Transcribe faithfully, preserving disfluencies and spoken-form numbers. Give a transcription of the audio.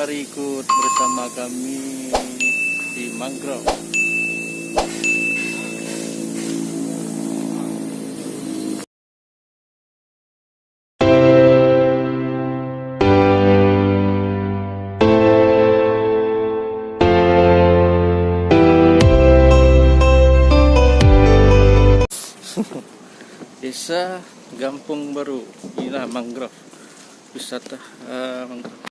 Ikut bersama kami di mangrove. Desa Gampong Baru, inilah mangrove, wisata, eh, mangrove.